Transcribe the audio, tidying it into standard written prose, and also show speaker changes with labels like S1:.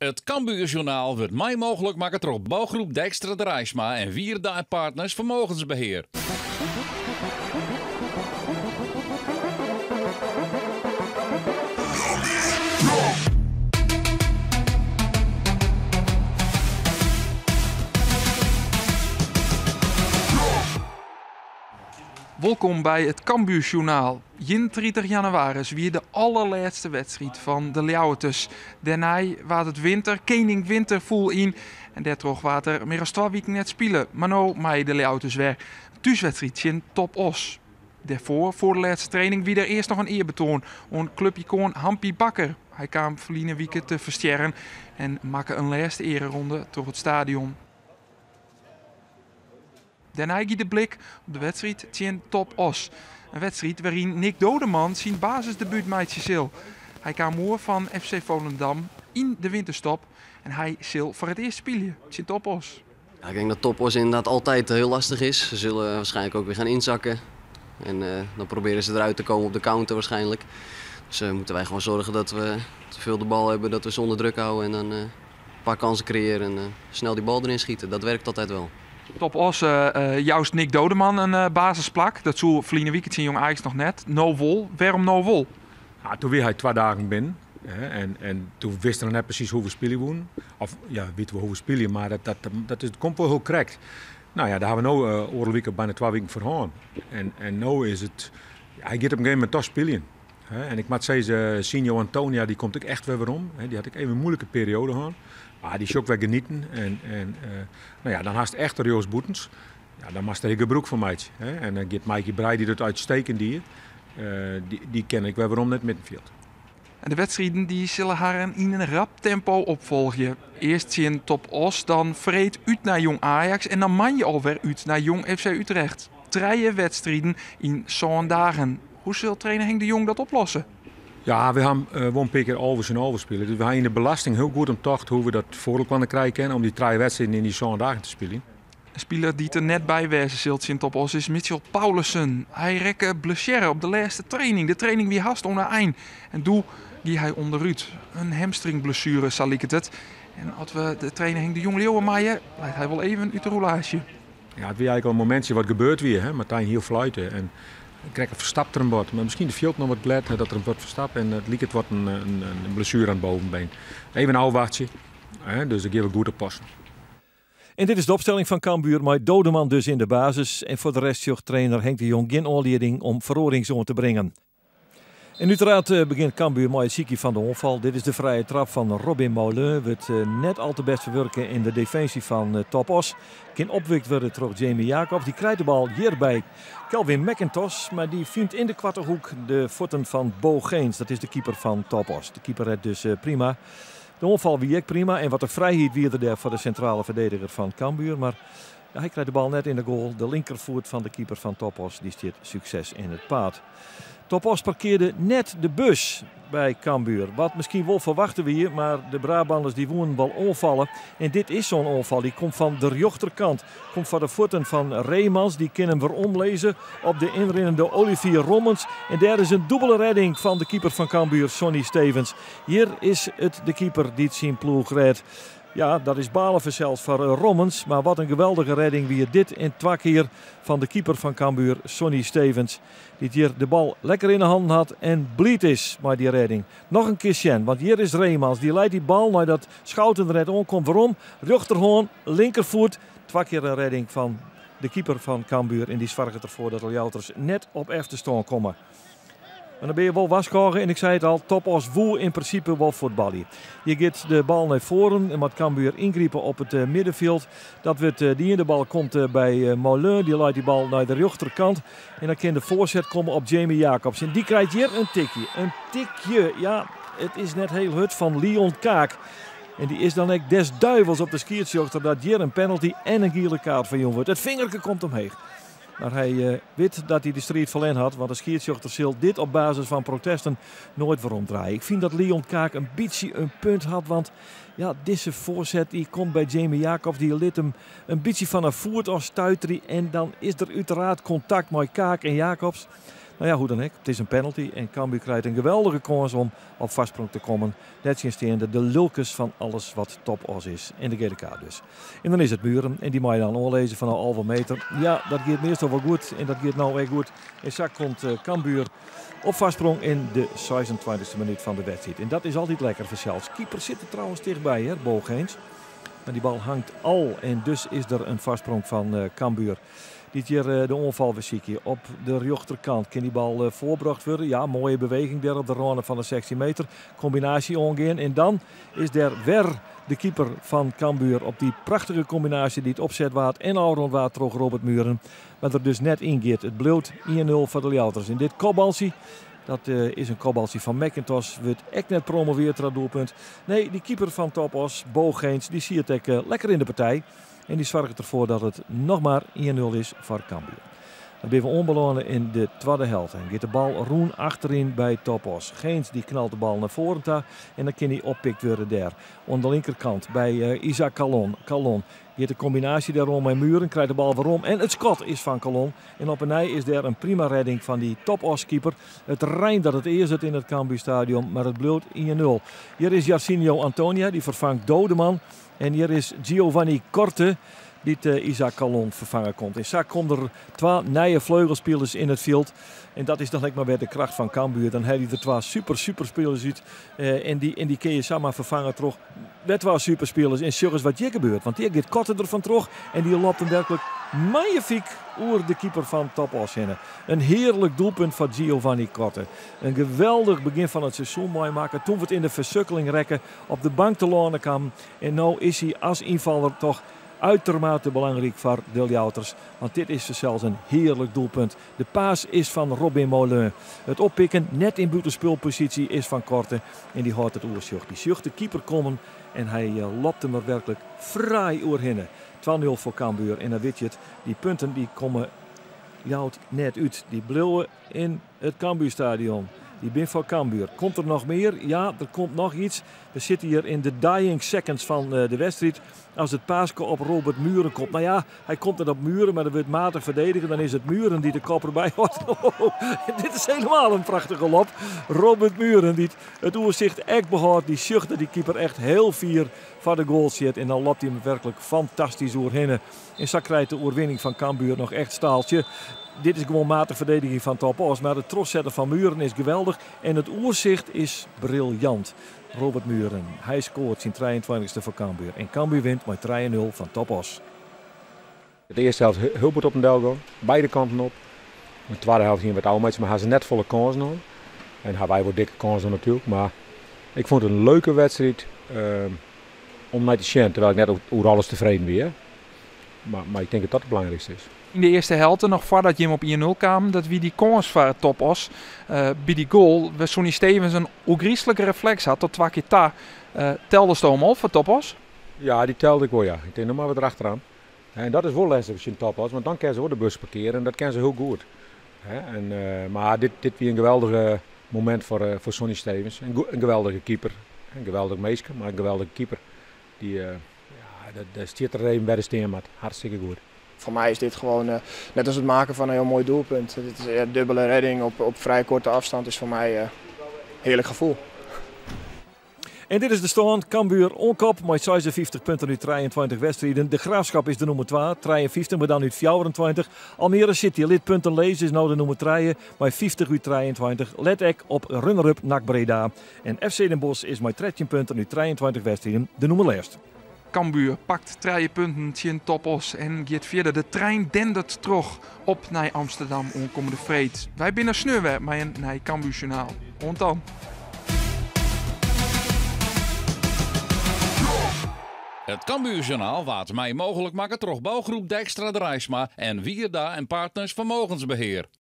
S1: It Cambuur Sjoernaal wurdt mei mooglik makke troch Bouwgroep Dijkstra Draisma en Wierda en Partners Vermogensbeheer.
S2: Wolkom by it Cambuur Sjoernaal. 31 jannewaris wie de allerlêste wedstriid fan de Ljouwerters. Dêrnei waard it winter, Kening Winter foel yn en dêrtroch waard der mear as twa wiken net spile. Mar no meie de Ljouwerters wer. Thúswedstriid tsjin Top Oss. Dêrfoar, foar de lêste training, wie der earst noch in earbetoan oan klupikoan Hampie Bakker. Hy kaam ferline wike te ferstjerren en makke in lêste eareronde troch it stadion. Dêrnei gie de blik op de wedstriid tsjin Top Oss. In wedstriid wêryn Nick Doodeman syn basisdebút meitsje sil. Hy kaam oer fan FC Volendam yn de winterstop en hy sil foar it earst spylje tsjin Top Oss.
S3: Ja, ik denk dat Top Oss inderdaad altijd heel lastig is. Ze zullen waarschijnlijk ook weer gaan inzakken. En dan proberen ze eruit te komen op de counter waarschijnlijk. Dus moeten wij gewoon zorgen dat we te veel de bal hebben, dat we ze onder druk houden en dan een paar kansen creëren en snel die bal erin schieten. Dat werkt altijd wel.
S2: Top Oss joust Nick Doodeman in basisplak. Dat soe ferline wike tsjin Jong Ajax noch net. No wol. Wêrom no wol?
S4: Ja, doe wie hy 2 dagen binnen. Hè, en doe wist er noch net presys hoe't we spylje woenen. Of ja, wite we hoe't we spylje, mar dat komt wol hiel krekt. No ja, dêr ha we no oardel wike, byna 2 wiken foar hân. En no is it, ja, hy giet op in gegeven momint toch spyljen. Hè, en ik moat sizze, Sinjo Antonia die komt ek echt wer werom. Hè, dy hat ek even in moeilike periode hân. Mar dy sjocht wer genieten. En no ja, dan hast echt de rjochts bûtens. Ja, dan moatst der ek gebrûk fan meitsje. Hè. En dan giet Mikey Breij, dy't it uitstekend die, dy ken ik wer werom nei it middenfjild.
S2: En de wedstriden dy sille harren yn in rap tempo opfolgje. Earst tsjin Top Oss, dan freed út nei Jong Ajax en dan moandei alwer út nei Jong FC Utrecht. 3 wedstriden yn 7 dagen. Hoe sil trainer Henk de Jong dat oplosse?
S4: Ja, we ha wol in pear kear alve tsjin alve spile. Dus we ha yn de belasting hiel goed omtocht hoe we dat foar elkoar krije kinne om dy 3 wedstriden yn dy 7 dagen te spyljen.
S2: In spiler dy't der net by wêze sil tsjin Top Oss is Mitchell Paulissen. Hy rekke blessearre op de lêste training. De training wie hast oan 'e ein en doe gie hy ûnderút. In hamstringblessuere, sa liket it. En as we de trainer Henk de Jong leauwe meie, leit hy wol even út de roulaasje.
S4: Ja, it wie eigentlik al in momintsje wat gebeurd wie. Hè? Martijn hiel fluite en krekt in ferstapt er him wat. Mar miskien de fjild noch wat glêd, dat er him wat ferstapt en it liket wat in blessuere oan it bovenbeen. Even ôfwachtsje, hè? Dus dêr gean we goed op passen.
S5: En dit is de opstelling fan Cambuur mei Doodeman dus yn de basis. En foar de rest sjocht trainer Henk de Jong gjin oanlieding om feroarings oan te bringen. En uiteraard begjint Cambuur mei it sykjen fan de oanfal. Dit is de frije trap fan Robin Moulin. Wurdt net al te bêst ferwurke yn de definsje fan Top Oss. Kin opwikt wurde troch Jamie Jacobs. Dy krijt de bal hjir by Kelvin McIntosh. Mar dy fynt yn de koarte hoek de fuotten fan Bo Geens. Dat is de keeper fan Top Oss. De keeper redt dus prima. De oanfal wie ek prima. En wat de frijheid wie der dêr foar de sintrale ferdediger fan Cambuur. Mar ja, hy krijt de bal net yn de goal. De linkerfoet fan de keeper fan Top Oss dy stiet sukses yn it paad. Top Oss parkearde net de bus by Cambuur. Wat miskien wol ferwachte wie, mar de Brabanners dy woenen wol oanfalle. En dit is sa'n oanfal. Dy komt fan de rjochterkant. Komt foar de fuotten fan Reemans. Dy kin him wer omlizze op de ynrinnende Olivier Rommens. En dêr is in dûbele rêding fan de keeper fan Cambuur, Sonny Stevens. Hjir is it de keeper dy't syn ploech rêdt. Ja, dat is balen fansels foar Rommens. Mar wat in geweldige rêding wie dit in 2 kear fan de keeper fan Cambuur, Sonny Stevens. Dy't hjir de bal lekker yn de hannen hat en bliid is mei dy rêding. Noch in kear sjen, want hjir is Reemans. Dy leit dy bal neidat Schouten der net oankomt. Werom, rjochterhân, linkerfoet. 2 kear in rêding fan de keeper fan Cambuur. En dy soarget derfoar dat de Ljouwerters net op efterstân komme. En dan bin je wol warskôge en ik sei it al, Top Oss woe yn prinsipe wol fuotbalje. Hjir giet de bal nei foaren en moat Cambuur yngripe op it middenfjild. Dat wurdt dien. De bal komt by Moulin. Dy leit dy bal nei de rjochterkant. En dan kin de foarset komme op Jamie Jacobs. En dy krijt hjir in tikje. In tikje, ja, it is net hiel hurd fan Leon Kaak. En dy is dan ek des duivels op de skiedsrjochter dat hjir in penalty en in giele kaart foar jûn wurdt. It fingerke komt omheech. Mar hy wit dat hy de striid ferlern hat, want de skiedsrjochter sil dit op basis fan protesten noait weromdraaie. Ik fyn dat Leon Kaak in bytsje in punt hat, want ja, dizze foarset dy komt by Jamie Jacobs, dy lit him in bytsje fan 'e foet ôf stuiterje en dan is der uiteraard kontakt mei Kaak en Jacobs. No ja, hoe dan ek, it is in penalty en Cambuur krijt in geweldige kâns om op foarsprong te kommen. Nettsjinsteande de lulkens fan alles wat Top Oss is. En de gele kaart dus. En dan is it Mühren en dy mei dan oanlizze fan 11 meter. Ja, dat giet meastal wol goed en dat giet no ek goed. En sa komt Cambuur op foarsprong yn de 26e minút fan de wedstriid. En dat is altyd lekker fansels. Keeper sit der trouwens tichtby, hè, Bo Geens. Mar dy bal hangt al en dus is der in foarsprong fan Cambuur. Dy't hjir de oanfal besykje. Op de rjochterkant kin dy bal foarbrocht wurde. Ja, moaie beweging dêr op de râne fan de 16 meter. Kombinaasje oangean en dan is der wer de keeper fan Cambuur op dy prachtige kombinaasje dy't opset waard en ôfrûn waard troch Robert Mühren. Mar der dus net yn giet. It bliuwt 1-0 foar de Ljouwerters. En dit kopbaltsje, dat is in kopbaltsje fan McIntosh, wurdt ek net promoveard ta doelpunt. Nee, dy keeper fan Top Oss, Bo Geens, dy siet ek lekker yn de partij. En dy soarget derfoar dat it noch mar 1-0 is foar Cambuur. Dan binne we oanbelâne yn de twadde helte. En giet de bal rûn achteryn by Top Oss. Geens dy knalt de bal nei foaren ta en dan kin hy oppikt wurde dêr. Oan de linkerkant by Isaac Kallon. Kallon giet de kombinaasje dêrom mei Mühren, krijt de bal werom en it skot is fan Kallon. En op 'e nij is der in prima redding fan dy Top Oss-keeper. It reint dat it eazet yn it Cambuurstadion, mar it bliuwt 1-0. Hjir is Jarchinio Antonia, dy ferfangt Dodeman. En hjir is Giovanni Korte, dy't Isaac Kallon ferfange komt. En sa komme der twa nije fleugelspilers yn it fjild. En dat is dan ek mar wer de kracht fan Cambuur. Dan helje der twa super, super spilers út. En dy kinne je samar ferfange troch wer twa superspilers. En sjoch ris wat hjir gebeurt. Want hjir giet Korte der fan troch. En dy lobt him werklik magnifiek oer de keeper fan Top Oss hinne. In hearlik doelpunt foar Giovanni Korte. In geweldich begjin fan it seizoen meimakke. Doe't we yn de fersukkeling rekken op de bank telâne kaam. En no is hy as ynfaller toch uitermate belangryk foar de Ljouwerters. Want dit is sels in hearlik doelpunt. De pass is fan Robin Moulin. It oppikken net yn bûtenspulposysje is fan Korte. En dy hâldt it oersjoch. Dy sjocht de keeper kommen en hy lobt him der werklik fraai oerhinne. 2-0 foar Cambuur. En dan wit je it, dy punten dy komme Ljouwert net út. Dy bliuwe yn it Cambuurstadion. Dy binne foar Cambuur. Komt der noch mear? Ja, der komt noch yts. We sitte hjir yn de dying seconds fan de wedstriid. As it paaske op Robert Mühren komt. No ja, hy komt net op Mühren, mar der wurdt matich ferdedige. Dan is it Mühren dy't de kop derby hâldt. Dit is hielendal in prachtige lob. Robert Mühren dy't it oersicht ek behâldt. Dy sjocht dat dy keeper echt hiel fier foar de goal sit. En dan lobt hy him werklik fantastysk oerhinne. En sa krijt de oerwinning fan Cambuur noch echt staaltsje. Dit is gewoan matige ferdediging fan Top Oss. Mar it trochsetten fan Mühren is geweldich. En it oersicht is briljant. Robert Mühren, hy skoart syn 23e foar Cambuur. En Cambuur wint mei 3-0 fan Top Oss.
S4: De earste helte hiel goed op en del gien. Beide kanten op. De twadde helte hiene we it ôfmeitsje, mar ha se net folle kânsen hân. En ha wy wol dikke kânsen natuerlik. Mar ik fûn it in leuke wedstriid om nei te sjen. Terwijl ik net oer alles tefreden wie. Mar ik tink dat dat it belangrykste is.
S2: Yn de earste helte, noch foardat jim op 1-0 kamen, dat wie dy kâns foar Top Oss. By dy goal, wêr't Sonny Stevens in ôfgryslike refleks hat tot twa kear ta. Teldest him al foar Top Oss?
S4: Ja, dy telde ik wol, ja. Ik tink no mar wat derachteroan. En dat is wol lestich tsjin Top Oss, want dan kinne se wol de bus parkearje en dat kinne se hiel goed. Mar dit wie in geweldige momint foar Sonny Stevens. In geweldige keeper, in geweldich minske, mar in geweldige keeper. Dy, ja, dêr stiet er even wêr't er stean moat. Hartstikke goed.
S6: Voor mij is dit gewoon net als het maken van een heel mooi doelpunt. Dit is, ja, dubbele redding op vrij korte afstand is voor mij heerlijk gevoel.
S5: En dit is de stân. Cambuur oan kop mei 56 punten út 23 wedstriden. De Graafschap is de nûmer 2, 53, mar dan út 24. Almere City lit punten lizze, is no de nûmer 3 mei 50 út 23. Let ek op runner-up NAC Breda. En FC Den Bosch is mei 13 punten út 23 wedstriden de nûmer lêst.
S2: Cambuur pakt 3 punten tsjin Top Oss en giet fierder. De trein dendert troch op nei Amsterdam oankommende freed. Wy binne sneon wer mei in nij Cambuurjournaal. Oant dan.
S1: It Cambuurjournaal waard mei mooglik makke troch bougroep Dijkstra Draisma en Wierda en Partners Vermogensbeheer.